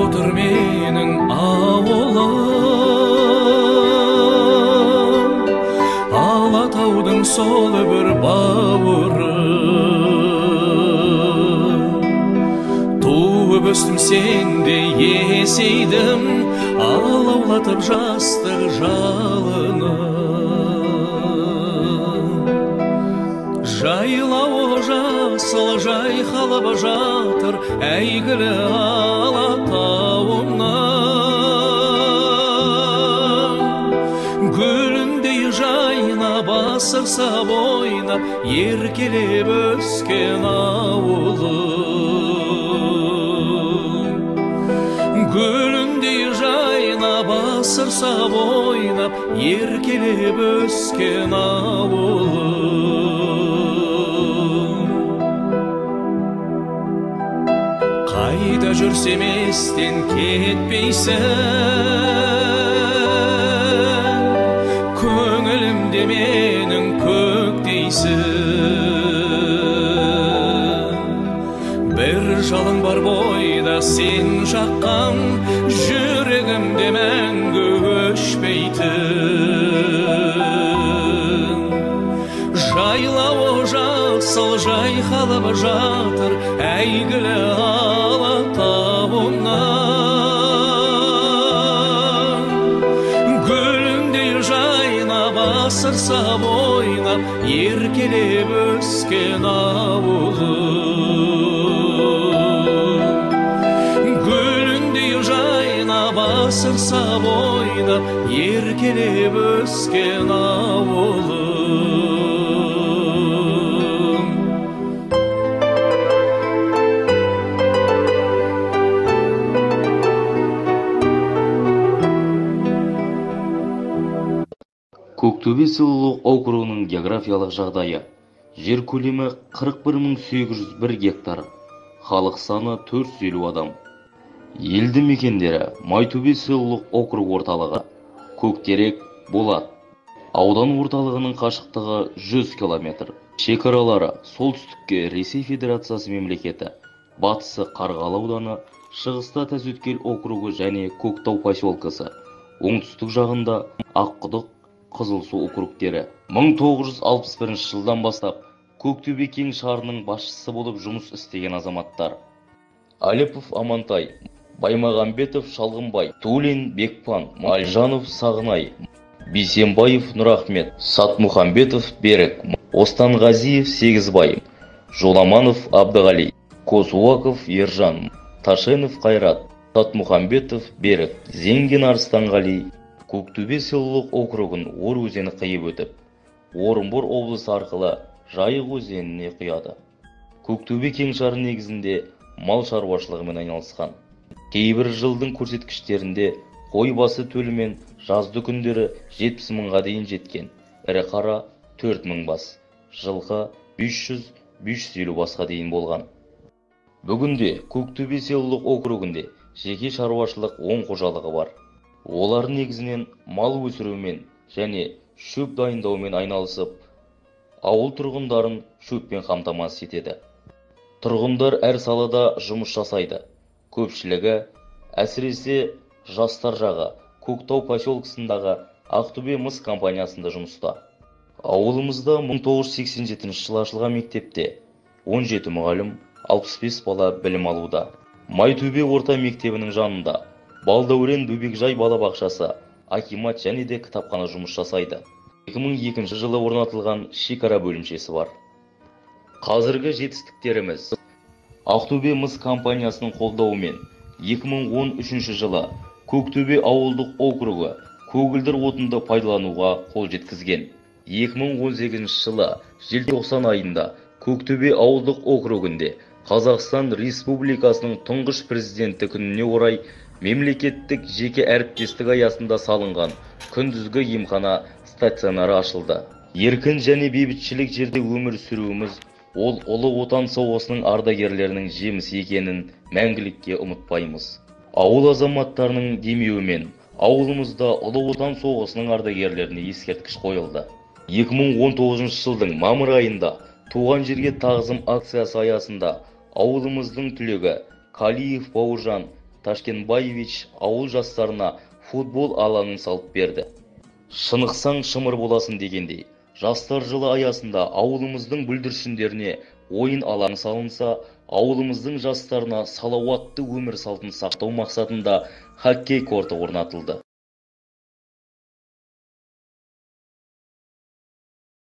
отыр менің ауылым, Алатаудың сол бір бауыры. Туып өстім сенде есейдім, алаулатып жастық жалыны. Жайлауы жасыл жайқалып жатыр әйгілі Алатауымның. Гүліндей жайнап асырса бойнап еркелеп өскен ауылым. Гүліндей жайнап асырса бойнап еркелеп өскен ауылым. Қайда жүрсем естен кетпейсің, көңілімде менің көктейсің. Бір жалын бар бойда сен жаққан, жүрегімде мәңгі өшпейтін. Жайлауы жасыл жайқалып жатыр әйгілі Алатауымның. Гүліндей жайнап асырса бойнап еркелеп өскен ауылым. Гүліндей жайнап асырса бойнап еркелеп өскен ауылым. Көктөбе селолық округының географиялық жағдайы. Жер көлемі 41 801 гектар, халық саны 450 адам. Елді мекендері: Майтөбе селолық округ орталығы, Көктерек, Болат. Аудан орталығының қашықтығы 100 километр. Шекаралары: солтүстікке Ресей Федерациясы мемлекеті, батысы Қарғалы ауданы, шығыста Тасөткел округі және Көктау поселкесі, оңтүстік жағында Аққұдық, Қызылсу округтері. 1961 жылдан бастап Көктөбе кеңшарының басшысы болып жұмыс істеген азаматтар: Әліпов Амантай, Баймағамбетов Шалғымбай, Тулин Бекпан, Альжанов Сағынай, Бейсенбаев Нұрахмет, Сатмұхамбетов Берік, Останғазиев Сегізбай, Жоламанов Абдығали, Косуаков Ержан, Ташенов Қайрат, Сатмұхамбетов Берік, Зенген Арыстанғали. Көктөбе селолық округін Ор өзені қиып өтіп, Орынбор облысы арқылы Жайық өзеніне құяды. Көктөбе кеңшары негізінде мал шаруашылығымен айналысқан. Кейбір жылдың көрсеткіштерінде қой басы төлімен жазды күндері 70 мыңға дейін жеткен, ірі қара 4 мың бас, жылқы 500-550 басқа дейін болған. Бүгінде Көктөбе селолық округінде жеке шаруашылық 10 қожалығы бар. Олар негізінен мал өсірумен және шөп дайындаумен айналысып, ауыл тұрғындарын шөппен қамтамасыз етеді. Тұрғындар әр салада жұмыс жасайды. Көпшілігі, әсіресе жастар жағы, Көктау поселкесіндегі Ақтөбе мыс компаниясында жұмыста. Ауылымызда 1987 жылы ашылған мектепте 17 мұғалім, 65 бала білім алуда. Майтөбе орта мектебінің жанында Балдәурен бөбекжай балабақшасы, акимат және де кітапхана жұмыс жасайды. 2002 жылы орнатылған шекара бөлімшесі бар. Қазіргі жетістіктеріміз: Ақтөбе мыс компаниясының қолдауымен 2013 жылы Көктөбе ауылдық округі көгілдір отынды пайдалануға қол жеткізген. 2018 жылы желтоқсан айында Көктөбе ауылдық округінде Қазақстан Республикасының тұңғыш президенті күніне орай мемлекеттік жеке әріптестік аясында салынған күндізгі емхана стационары ашылды. Еркін және бейбітшілік жерде өмір сүруіміз ол Ұлы Отан соғысының ардагерлерінің жемісі екенін мәңгілікке ұмытпаймыз. Ауыл азаматтарының демеуімен ауылымызда Ұлы Отан соғысының ардагерлеріне ескерткіш қойылды. 2019 жылдың мамыр айында туған жерге тағзым акциясы аясында ауылымыздың түлегі Калиев Бауыржан Ташкенбаевич ауыл жастарына футбол алаңын салып берді. Шынықсаң шымыр боласың дегендей, жастар жылы аясында ауылымыздың бүлдіршіндеріне ойын алаңы салынса, ауылымыздың жастарына салауатты өмір салтын сақтау мақсатында хоккей корты орнатылды.